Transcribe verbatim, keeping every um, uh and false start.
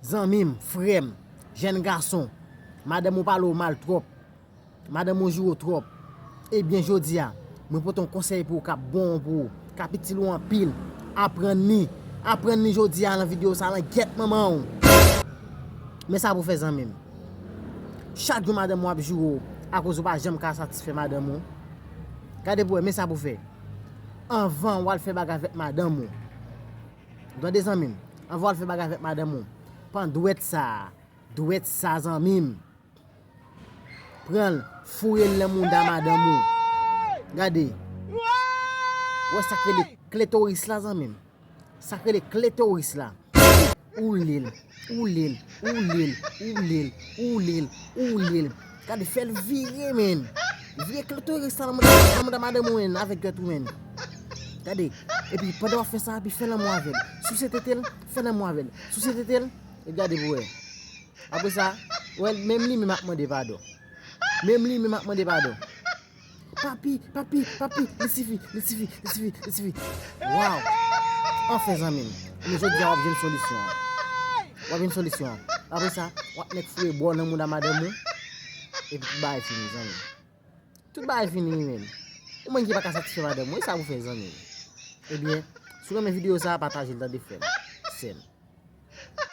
Zanmi m, frè m, jèn gason, madanm ou pale w mal twòp, madanm ou joure w twòp. Ebyen, jodi a, mwen pote yon konsèy pou ou k ap bon pou ou, k ap itil ou anpil. Aprann li, aprann li jodi a nan videyo sa a, nan gyèt manman w. Men sa pou w fè, zanmi m. Chak jou madanm ou ap joure w akoz ou pa janm ka satisfè madanm ou. Gade pou w wè, men sa pou w fè. Anvan w al fè bagay avèk madanm ou. Ou tande, zanmi m? Anvan w al fè bagay avèk madanm ou, pran dwèt sa a. Dwèt sa, zanmi m. Pran l, foure l nan mouda madanm ou. Gade. Ou wè sa k rele klitoris la, zanmi m? Sa k rele klitoris la. Oule l, oule l, oule l, oule l, oule l, oule l. Gade, fè l vire, menn. Vire klitoris la nan mouda, nan mouda madanm ou, menn, avèk dwèt ou, menn. Gade. Epi, pandan w ap fè sa, epi fè lanmou avè l. Souse tete l, fè lanmou avè l. Souse tete l, epi gade pou wè. Apre sa, wè, menm li menm ap mande padon. Menm li menm ap mande padon. Papi, papi, papi, li sifi, li sifi, li sifi, li sifi. Waw! Anfen, zanmi m. Men jodi a w ap jwenn solisyon an. W ap jwenn solisyon an. Apre sa, w ap nèk foure bò nan mouda madanm ou. Epi tout bagay fini, zanmi m. Tout bagay fini, wi, menm. Ou menm ki pa ka satisfè madanm ou, e sa pou fè, zanmi m. Ebyen, si w renmen videyo sa a, pataje l, tande, frè m, sè m.